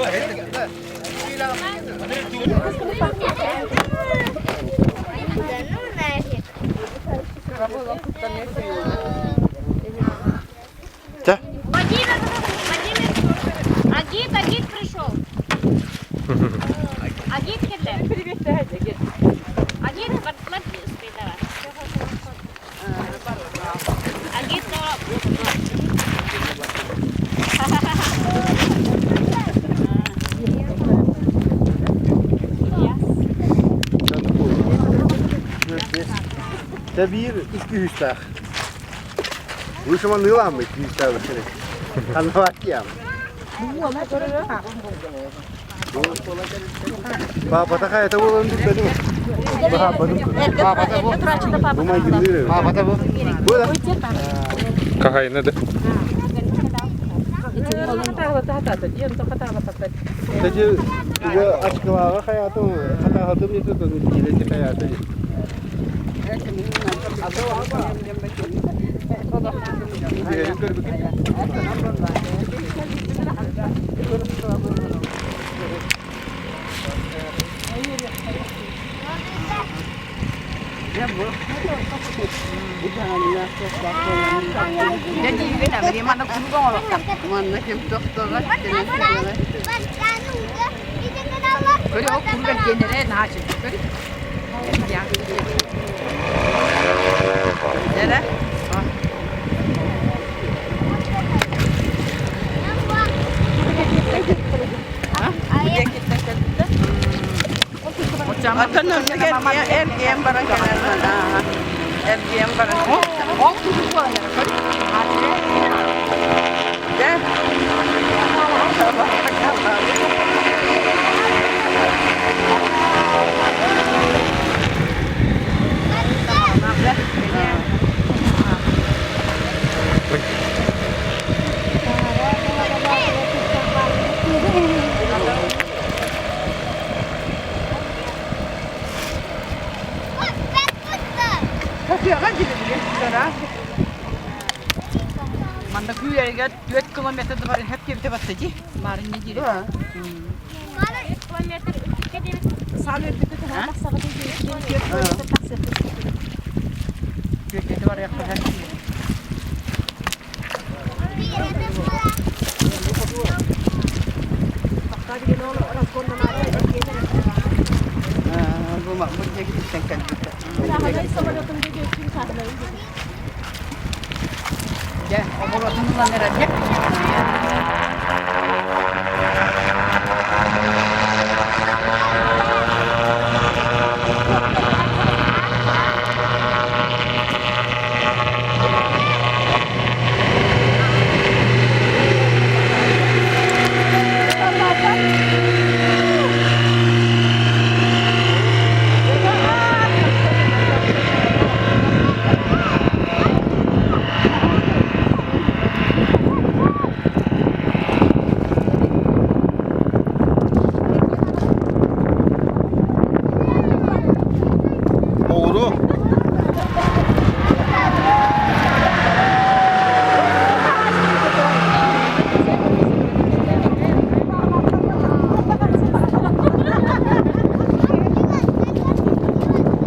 Да ну нафиг. Чэ. Владимир, Владимир, Агит, Агит пришел. Агит кэллэ. Агит, давай. Агит, Дьэ биир икки үстээх. Вышыманыыламмыт күүстээбэххин. Ханна Папата хайата буолан билбэтим. Папата бу. Бу майгынныыр. Папата бу. Бу да. Кахайна да. Кстати, туга ачкылааҕа хайаатым, хатаахатым ете тону киилети хайааты. Атын эргиэн баран кэлэр эргиэн баран Дьэ Манна күүрэригэр 4 километр бар хеп кебите батты ди. Марын не дири. Бу бу диэки кэлбит. Дьэ, оборотун ылан эрэр.